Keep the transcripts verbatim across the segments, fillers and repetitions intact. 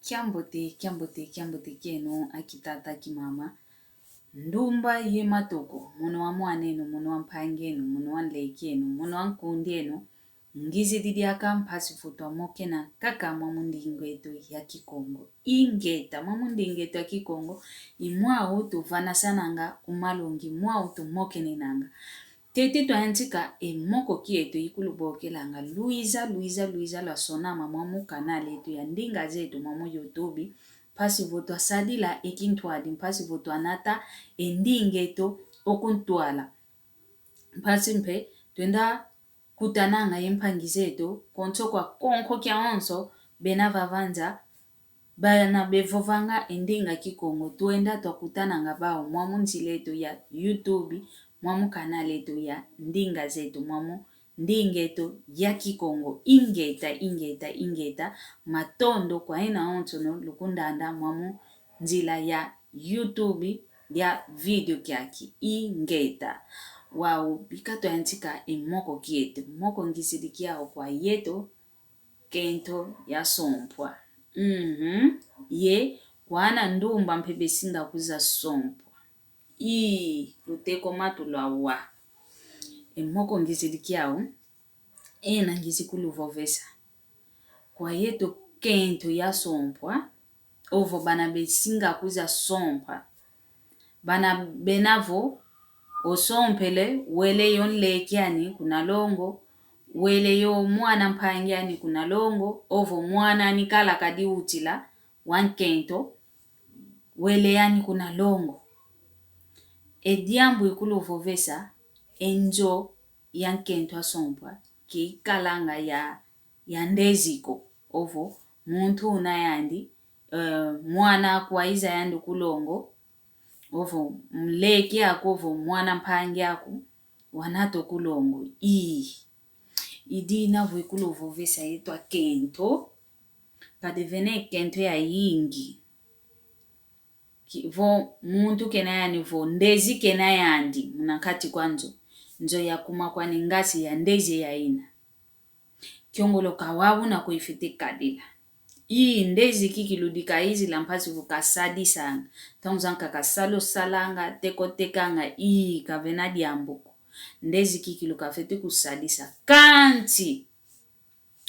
Kiambote, kiambote, kiambote kieno, akitata, akimama. Ndumba ye matoko, mono wa mwan'eno, mono wa mpangi'eno, mono wa nleki'eno, mono wa nkundi'eno, ngizidi diaka mpasi vo twamokena kaka mwa mundinga eto ya Kikongo. Ingeta, mwa mundinga eto ya Kikongo, i mwau tuvanasananga ku malongi, mwau tumokenenanga. Ntete twayantika e moko kieto ikulubokelanga lwiza, lwiza, lwiza lwasonama mwa mu canal eto ya Ndinga Zeto mwa mu YouTube, mpasi vo twasadila e kintwadi, mpasi vo twanata e ndinga eto o kuntwala. Mpasi mpe twenda kutananga ye mpangi zeto, konso kwa konko kiawonso, bena vava nza, bana bevovanga e ndinga Kikongo, twenda twakutananga bau mwa mu nzila eto ya YouTube, mwa mu canal eto ya Ndinga Zeto, mwa mu ndinga eto ya Kikongo. Ingeta, ingeta, ingeta, matondo kwa yena onsono lukundanda mwa mu nzila ya YouTube ya video kiaki. Ingeta. Wau bika twayantika e moko kieto, moko ngizidi kiau kwa yeto, kento ya sompwa. Mhm. Ye, kwa ana ndumba mpe besinga kwiza sompwa. Ii, luteko matu lwawa. E moko ngizidi kiau, ena ngizi kuluvovesa. Kwa yeto kento ya sompwa, ovo bana besinga kwiza sompwa. Bana bena vo, osompele, wele yo nleki ani kuna longo, wele yo mwana mpangi ani kuna longo, ovo mwana ani kala kadi utila, wa nkento, wele yani kuna longo. E diambu ikuluvovesa, e nzo ya nkento asompwa, ke ikalanga ya, ya ndezi ko, ovo, muntu una yandi, eh, mwana aku waiza yandi ku longo, ovo, nleki aku, ovo, mwana mpangi aku, wanato ku longo. Ii. I dina vo ikuluvovesa yeto akento, kadi vene kento yayingi. Ki-, vo muntu kena yani, vo ndezi kena yandi, muna nkati kwa nzo. Nzo yakuma kwani ngasi ya ndezi yayina. Kiongoloka wau una ko ifwete kadila. Ii, ndezi kikilu dikayizila mpasi vo kasadisanga. Ntangu zankaka salu osalanga, teko otekanga, ii, kavena diambu ko. Ndezi kikilu kafwete kusadisa. Kansi,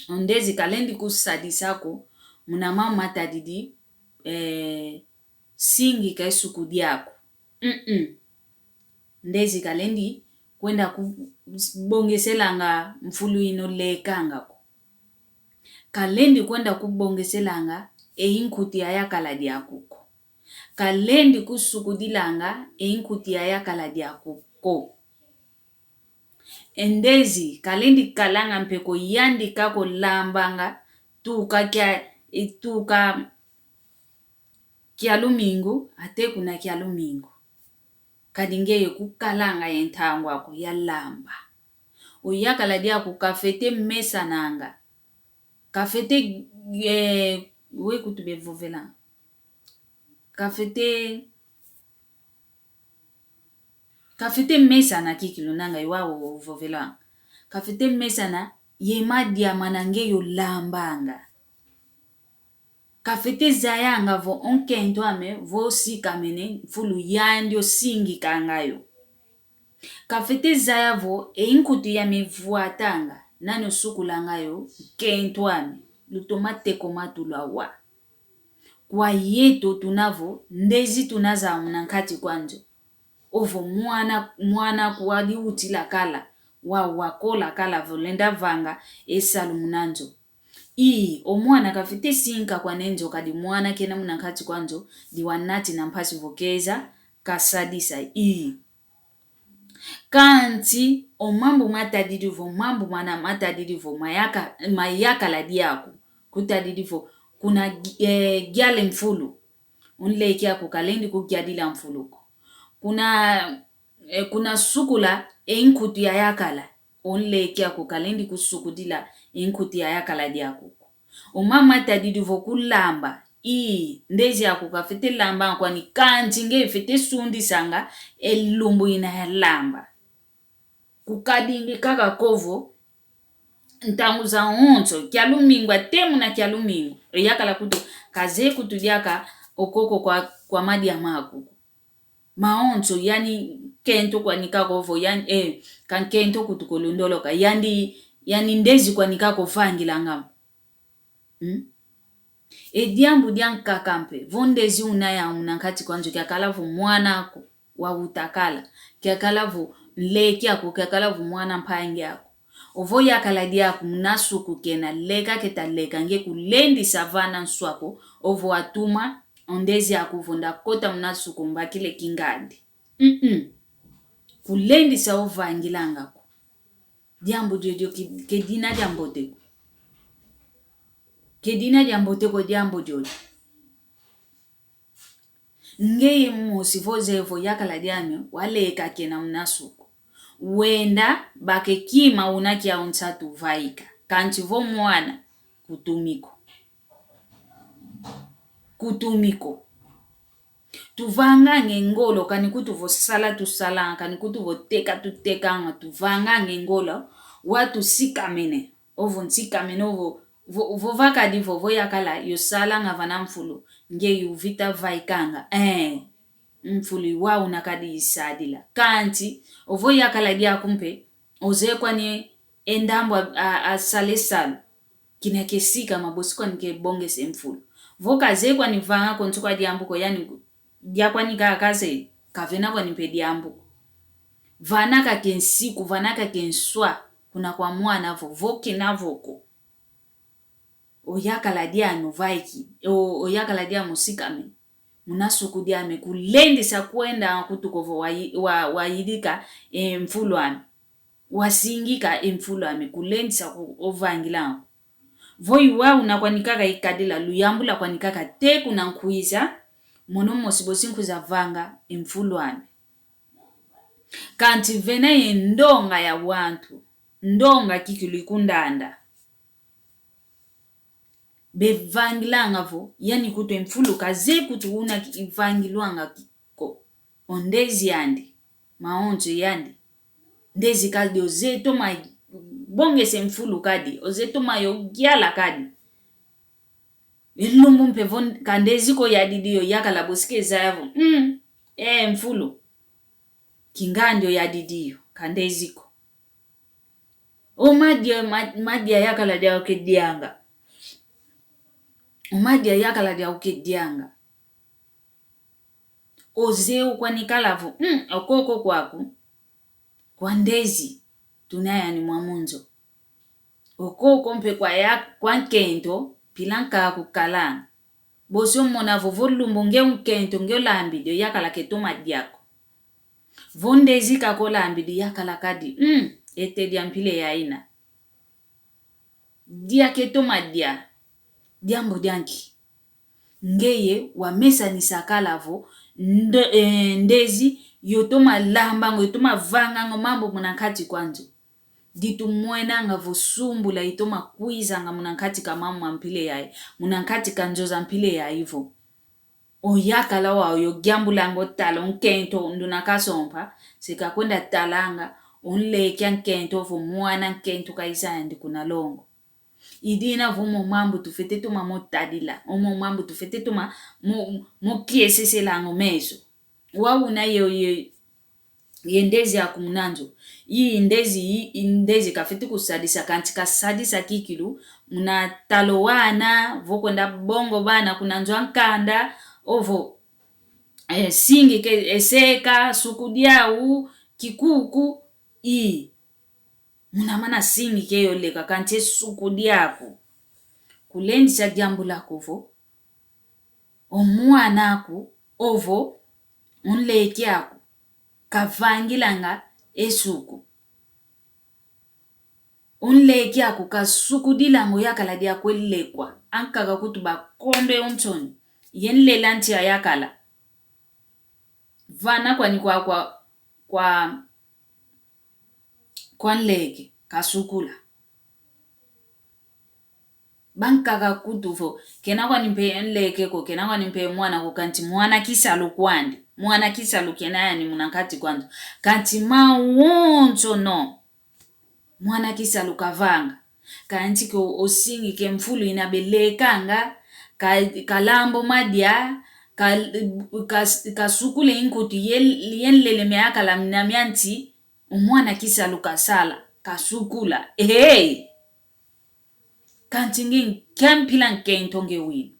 o ndezi kalendi kusadisa ko, muna mama matadidi, eh, singika e suku diaku. Mm-mm. Ndezi kalendi kwenda kubongeselanga mfulu ina olekanga ko. Kalendi kwenda kubongeselanga e inkuti ya yakala diaku ko. Kalendi kusukudilanga e inkuti ya yakala diaku ko. E ndezi kalendi kalanga mpe ko yandi kako lambanga tuka kia, tuka kia lumingu ate kuna kia lumingu. Kadi ngeye kukalanga ye ntangu aku ya lamba. O yakala diaku kafwete mesananga. Kafwete, eh, we kutu bevovela. Kafwete, kafwete mesana kikilu nanga iwa o vovela. Kafwete mesana ye madia mana ngeye olambanga. Kafwete zayanga vo o nkento ame vo sikamene mfulu yandi osingikanga yo. Kafwete zaya vo e inkuti yame vwatanga, nani osukulanga yo, nkento ame. Lutoma teko matu lwawa. Kwa yeto tuna vo ndezi tuna zau muna nkati kwa nzo. Ovo mwana, mwana kuwadi utila kala, wa wakola kala vo lenda vanga e salu muna nzo. Ii, o mwana kafwete sinka kwa ne nzo kadi mwana kena muna nkati kwa nzo, diwanati na mpasi vo keza kasadisa. Ii. Kansi o mambu matadidi vo, mambu mana matadidi vo mayaka, mayakala diaku, kutadidi vo kuna gi-, eh, giale mfulu. O nleki aku kalendi kugiadila mfulu ko. Kuna, eh, kuna sukula e inkuti ya yakala. O nleki aku kalendi kusukudila e inkuti ya yakala diaku ko. O mama tadidi vo kulamba. Ii, ndezi aku kafwete lamba kwani kansi nge fwete sundisanga e lumbu ina ya lamba. Kukadingi kaka ko vo ntangu zawonso, kia lumingu ate muna kia lumingu. Oyakala kutu, kazeye kutu diaka okoko kwa, kwa madia maku. Mawonso, yani nkento kwani kako vo, yani, eh, ka nkento kutu kolondoloka, yani, yani ndezi kwani kako vangilanga. Hmm? E diambu diankaka mpe, vo ndezi una yau muna nkati kwa nzo, kiakala vo mwana aku wautakala, kiakala vo nleke aku, kiakala vo mwana mpangi aku. Ovo yakala diaku muna suku kena leka keta leka nge kulendisa vana nswa ko, ovo watuma o ndezi aku vo ndakota muna suku mbakile kingandi. Mm-mm. Kulendisa ovangilanga ko. Diambu diodio ke, ke dina diambote ko. Ke dina diambote ko diambu diodio. Ngeye mosi vo zeye vo yakala diame, waleka kena muna suku. Wenda bake kima una kia unsatu vaika. Kansi vo mwana, kutumi ko. Kutumi ko. Tuvangange ngolo, kani kutu vo sala tusalanga, kani kutu vo teka tutekanga, tuvangange ngolo, watusikamene. Ovo nsikamene, ovo, vo, vo vakadi vo, vo yakala, yo salanga vana mfulu, nge yuvita vaikanga, eh, mfulu iwau una kadi isadila. Kansi, ovo yakala diaku mpe, ozeye kwani e ndambu a, a, asala e salu. Kina kesikama bosi kwani kebongese mfulu. Vo kazeye kwani vanga konso kwa diambu ko, yani dia kwani ka, kazeye, kavena kwani mpe diambu ko. Vana kake nsiku, vana kake nswa, kuna kwa mwana vo, vo kina vo ko. Oyakala diame ovaiki, o, oyakala diame osikame. Muna suku diame kulendisa kwenda kutu ko vo wayi-, wa, wayidika e mfulu ame. Wasingika e mfulu ame, kulendisa ku, ovangilanga ko. Vo iwau una kwani kaka ikadila, luyambula kwani kaka te kuna nkwiza, mono mosi bosi nkwiza vanga e mfulu ame. Kansi vena ye ndonga ya wantu, ndonga kikilu ikundanda. Bevangilanga vo, yani kutu e mfulu kazeye kutu una ki-, ivangilwanga ki-, ko. O ndezi yandi, mawonso yandi. Ndezi kadi ozeye toma bongese mfulu kadi, ozeye toma yo giala kadi. E lumbu mpe vo n-, ka ndezi ko yadidi yo yakala bosi kezaya vo. Mm, eh, mfulu. Kingandi yo yadidi yo, ka ndezi ko. O madia, ma-, madia yakala diau kedianga. O madia yakala diau kedianga. Ozeye ukwani kala vo, mm, okoko kwaku, kwa ndezi, tuna yani mwa munzo. Okoko mpe kwa ya-, kwa nkento, mpila nkaka kukalanga. Bosi omona vo, vo lumbu nge nkento, nge olambidi, oyakala ketoma dia ko. Vo ndezi kaka olambidi, yakala kadi, mm, ete dia mpila yaina. Dia ketoma dia, diambu dia nki? Ngeye wamesanisa kala vo, nde-, eh, ndezi, yotoma lambanga, yotoma vanganga mambu muna nkati kwa nzo. Ditumwenanga vo sumbula itoma kwizanga muna nkati ka mambu ma mpila yayi, muna nkati ka nzo za mpila yayi vo. Oyakala wau yo giambulanga o tala o nkento nduna kasompa, se kakwenda talanga o nleke a nkento vo mwana nkento kaiza yandi kuna longo. I dina vo omo mambu tufwete toma mo tadila, omo mambu tufwete toma mo, mo kieseselanga o meso. Wau una ye, ye, ye ndezi aku muna nzo. I ndezi, i, i ndezi kafwete kusadisa, kansi kasadisa kikilu, muna tala o wana, vo kwenda bonga o bana kuna nzo a nkanda, ovo, eh, singika e seka, suku diau, kikuku, i. Muna mana singika e yo leka, kansi e suku diaku. Kulendisa diambula ko vo, o mwana aku, ovo, o nleke aku, kavangilanga e suku. O nleke aku kasukudilanga o yakala diaku e lekwa. Ankaka kutu bakondo e o nsoni. Ye nlele a nsi a yakala. Vana kwani kwa, kwa, kwa, kwa nleke, kasukula. Bankaka kutu vo, kena kwani mpe nleke ko, kena kwani mpe mwana ko, kansi mwana kisalu kwandi. Mwana kisalu kena yani muna nkati kwa nzo. Kansi mawonsono. Mwana kisalu kavanga. Kansi ke o-, osingi ke mfulu ina belekanga, ka-, kalambo madia, ka-, ka-, kasukula inkutu ye-, ye nlele miakala mina mia nti, o mwana kisalu kasala, kasukula. Hey! Kansi nge, kia mpila nkento nge wina.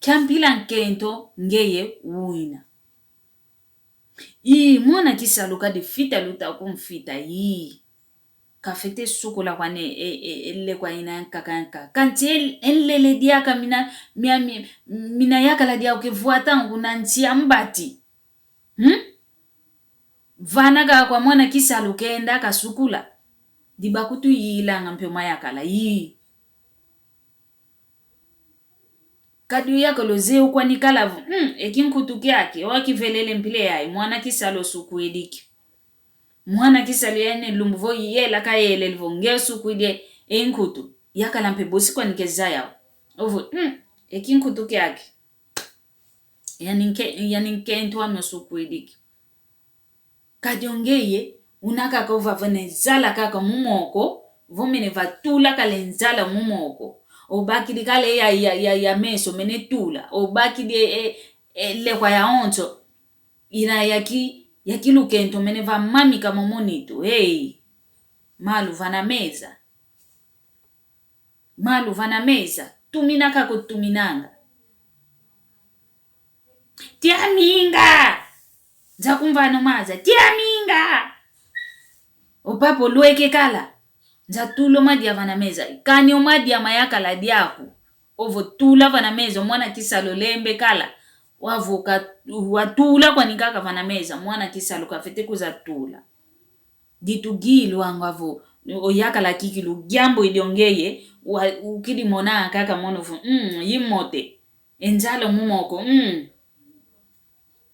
Kia mpila nkento ngeye wina. Ii, mwana kisalu kadi fita luta kumfita, ii. Kafete sukula kwani e, e, e, lekwa ina nkaka nkaka. Kansi e, e nlele diaka mina, mia, mi, mina yakala diau ke vwatanga kuna nsi a mbati. Hmm? Vana kaka kwa mwana kisalu kenda kasukula. Di bakutuyilanga mpe o mayakala, ii. Kadi oyakala ozeye kwani kala vo, mm, e kinkutu kiaki, o kivelele mpila yayi, mwana kisalu osukwidiki. Mwana kisalu yandi lumbu vo yela kayelele vo nge osukwidi e nkutu. Yakala mpe bosi kwani kezaya. Ovo, mm, e kinkutu kiaki. Yandi nke-, yandi nkento ame osukwidiki. Kadi ongeye, una kaka ovava ne nzala kaka mu moko, vo mene vatula kala e nzala mu moko. Obakidi kala ya, ya, ya, ya meso mene tula. Obakidi e, e, e lekwa yawonso. Ina ya ki-, ya kilukento mene vamamika momo nitu. Hey! Malu vana meza. Malu vana meza, tumina kaka otuminanga. Tia minga! Nza kumvana o maza, tia minga! O papa olweke kala, nza tula o madia vana meza, kani o madia mayakala diaku, ovo tula vana meza, o mwana kisalu olembe kala, wavo ka-, watula kwani kaka vana meza, mwana kisalu kafete kwiza tula. Ditugilwanga vo, oyakala kikilu, diambu idi ongeye, wa-, ukidi mona kaka mono vo, mm, imote. E nzala mu moko, mm.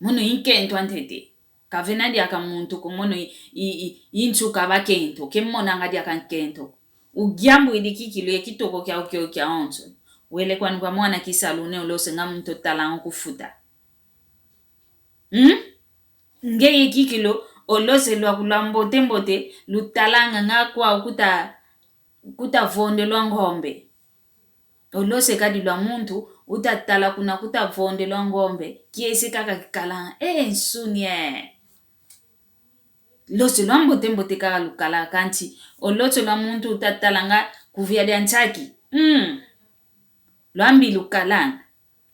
Mono i nkento a ntete. Kavena diaka muntu ko mono i, i, i, i nsuka bakento, ke monanga diaka nkento. O diambu idi kikilu ye kitoko kiau kio kiawonso. Wele kwani kwa mwana kisalu une olose nga muntu otalanga kufuta. Hmm? Ngeye kikilu, olose lwaku lwa mbote mbote, lutalanga nga kwau kuta, kuta vondelwa ngombe. Olose kadi lwa muntu, utatala kuna kuta vondelwa ngombe, kiese kaka kikalanga, eh, nsuni, eh. Lose lwa mbote mbote kaka lukala kansi, olose lwa muntu utatalanga kuvia dia nsaki. Mm. Lwambi lukalanga.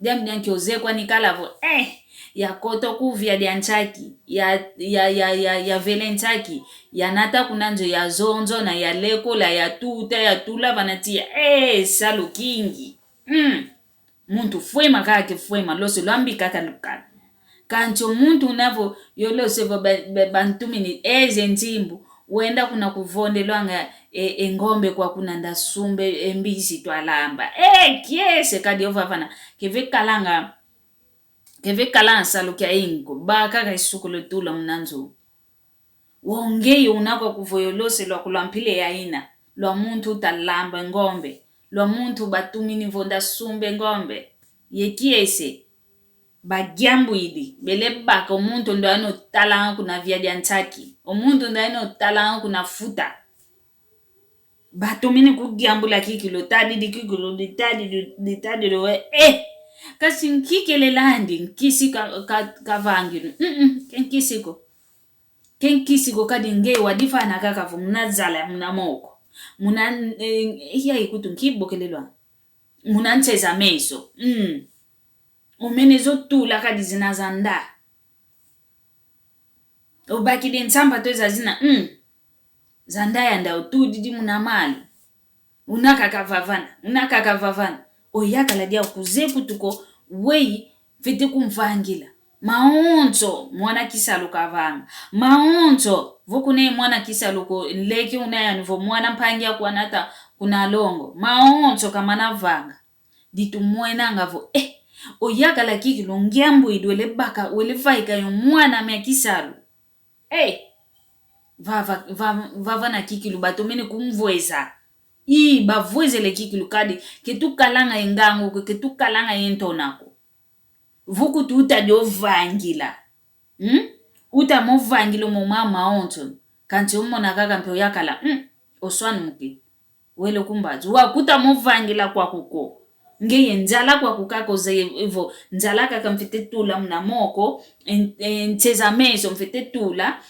Diambu dia nki ozeye kwani kala vo, eh, yakota kuvia dia nsaki, ya, ya, ya, ya, yavele nsaki, yanata kuna nzo, yazonzona, yalekola, yatuta, yatula vana tiya, eh, salu kingi. Mm. Muntu fwema kaka fwema, lose lwambi kaka lukala. Kansi o muntu una vo, yo lose vo ba, ba, bantumini, eze nzimbu, wenda kuna kuvondelwanga e, e ngombe kwa kuna ndasumbe, e mbizi twalamba. E, kiese kadi ovavana, kevekalanga, kevekalanga salu kia inko, ba kaka isukulu tula muna nzo. Wongeye una kwa kuvoya o lose lwaku lwa mpila ya ina, lwa muntu utalamba ngombe, lwa muntu batumini vo ndasumbe ngombe. Ye kiese, ba diambu idi, bele baka o muntu ndo ano talanga kuna via dia nsaki, o muntu ndo ano talanga kuna futa. Batumini kudiambula kikilu, tadi di kikilu, di tadi di, di tadi di we, eh! Kasi nkikele landi, nkisi ka, ka, kavangilu. Mm-mm, ke nkisi ko. Ke nkisi ko kadi nge wadifana kaka vo muna zala, muna moko. Muna, eh, iya ikutu nkibokelelwa. Muna nseza meso. Mm. Omene zo tula kadi zina zanda. Obakidi nsamba to zazina, mm. Zanda yanda otudidi muna mali. Una kaka vavana, una kaka vavana. Oyakala dia kuze kutuko, weyi, fete kumvangila. Mawonso, mwana kisalu kavanga. Mawonso, vo kuna mwana kisalu ko, nleke una yani vo mwana mpangi aku anata kuna longo. Mawonso kamana vanga. Ditumwenanga vo, eh, oyakala kikilu ngiambu idi wele baka, wele vaika yo mwana mia kisalu. Eh, vava, va, vavana kikilu batomene kumvweza. Ii, bavwezele kikilu kadi, ketukalanga ye ngangu ko, ketukalanga ye ntona ko. Vo kutu utadi ovangila. Hmm? Uta movangila mo mama onso. Kansi omona kaka mpe oyakala, hmm, oswanuki. Wele ku mbazi. Wakuta mo vangila kwaku ko. Ngeye nzala kwaku kaka ozeye vo nzala kaka mfwete tula muna moko, en-, en-, ntseza meso mfwete tula,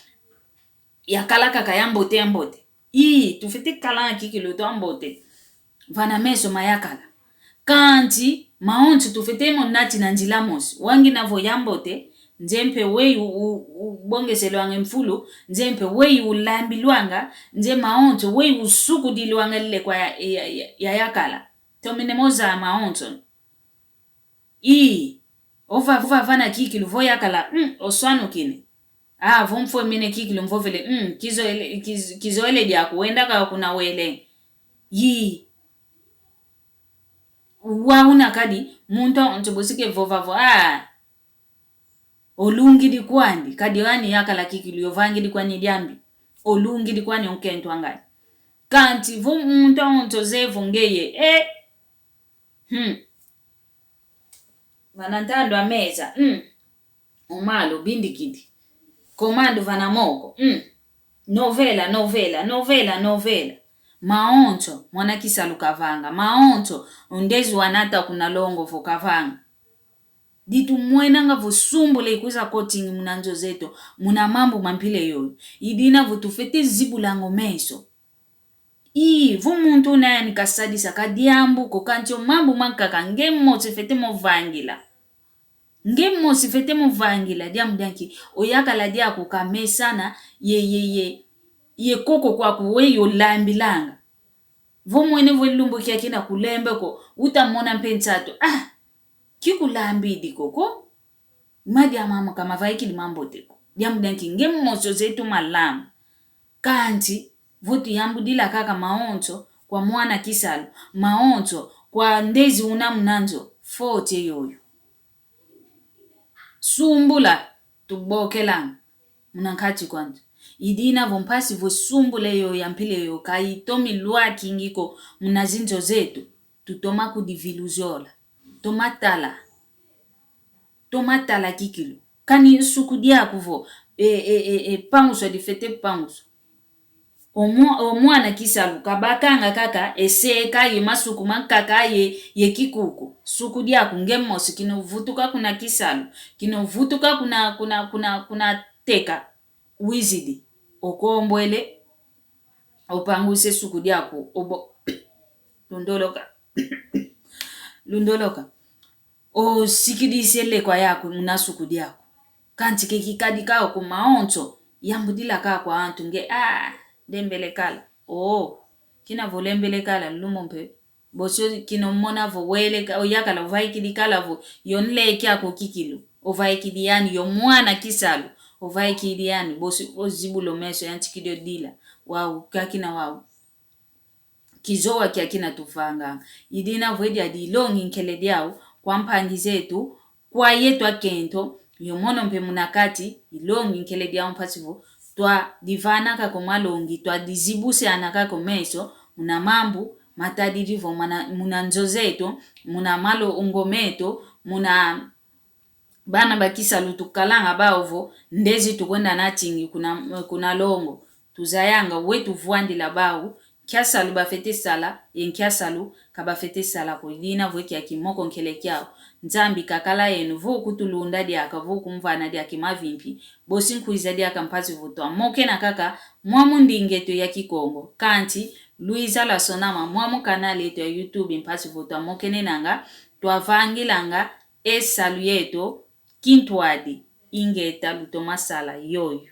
yakala kaka yambote, yambote. Ii, tufwete kala kikilu twambote. Vana meso mayakala. Kansi, mawonso tufwete mo nati na nzila mosi. Wau ngina vo yambote, nze mpe weyi u-, u-, ubongeselwanga mfulu, nze mpe weyi ulambilwanga, nze mawonso weyi usukudilwanga lekwa ya, ya, ya, yayakala. Tomene mo zaya mawonso. Ii, ova, ova vana kikilu vo yakala, mm, oswanukine. Ah, vo mfwemene kikilu mvovele, mm, kizoele, kiz-, kizoele diaku wenda ka kuna wele. Ii. Wau una kadi, muntu onso bosi kevova vo, ah, olungidi kwandi, kadi ani yakala kikilu, yovangidi kwani diambi. Olungidi kwani onkento angani. Kansi vo muntu onso zeye vo ngeye, eh, Hmm. Vana ntandu a meza. Hmm. O malu bindikidi. Komando vana moko. Hmm. Novela, novela, novela, novela. Mawonso, mwana kisalu kavanga. Mawonso, o ndezi wanata kuna longo vo kavanga. Ditumwenanga vo sumbula ikwiza kotingi muna nzo zeto, muna mambu ma mpila yoyo. Idina vo tufwete zibulanga o meso. Ii, vo muntu una yani kasadisa ka diambu ko, kansi o mambu mankaka nge mosi fwete mo vangila. Nge mosi fwete mo vangila, diambu dia nki? Oyakala diaku kamesana ye, ye, ye, ye koko kwaku weyi olambilanga. Vo mwene vo lumbu kiakina kulembe ko, utamona mpe nsatu. Ah, kikulambidi koko. Madi amama kamavaikidi mambote ko. Diambu dia nki? Nge mosi ozeye tu malamu. Kansi, vo tuyambudila kaka mawonso kwa mwana kisalu, mawonso kwa ndezi una muna nzo, foti e yoyo. Sumbula, tubokelanga muna nkati kwa nzo. Idina vo mpasi vo sumbula e yoyo ya mpila yoyo ka itomi lwakingi ko muna zinzo zeto, tutoma kudiviluziola. Toma tala. Toma tala kikilu. Kani nsuku diaku vo, e, e, e, e, panguswa difwete panguswa. O mwa-, o mwana kisalu, kabakanga kaka, e seka ye masuku mankaka ye, ye kikuku. Nsuku diaku nge mosi kina ovutuka kuna kisalu, kina ovutuka kuna, kuna, kuna, kuna teka. Wizidi, okombwele, opanguse suku diaku, obo-, lundoloka. Lundoloka. Osikidisi e lekwa yaku muna suku diaku. Kansi ke kikadi kaka ko mawonso, yambudila kaka kwa antu nge, ah, lembele kala. Oh, kina vo lembele kala, lumbu mpe. Bosi kina omona vo wele ka-, oyakala ovaikidi kala vo, yo nleke aku kikilu, ovaikidi yani, yo mwana kisalu, ovaikidi yani, bosi ozibula o meso yantikidi odila, wau, kiakina wau. Kizowa kiakina tuvanga. Idina vo edi adi ilongi nkele diau, kwa mpangi zetu, kwa yetu akento, yo mono mpe muna kati, ilongi nkele diau mpasi vo, twadivana kaka o malongi, twadizibusiana kaka o meso, muna mambu matadidi vo muna, muna nzo zeto, muna malongo meto, muna bana ba kisalu tukalanga bau vo, ndezi tukwenda natingi kuna, kuna longo. Tuzayanga we tuvwandila bau, nkia salu bafwete sala, ye nkia salu ka bafwete sala ko. Idina vo kiaki moko nkele kiau. Nzambi kakala yeno, vo kutulunda diaka, vo kumvana diaka mavimpi, bosi nkwiza diaka mpasi vo twamokena kaka mwamu ndinga eto ya Kikongo. Kansi, lwiza lwasonama mwamu kanali eto ya YouTube mpasi vo twamokenenanga, twavangilanga e salu yeto, kintwadi, ingeta lutoma sala yoyo.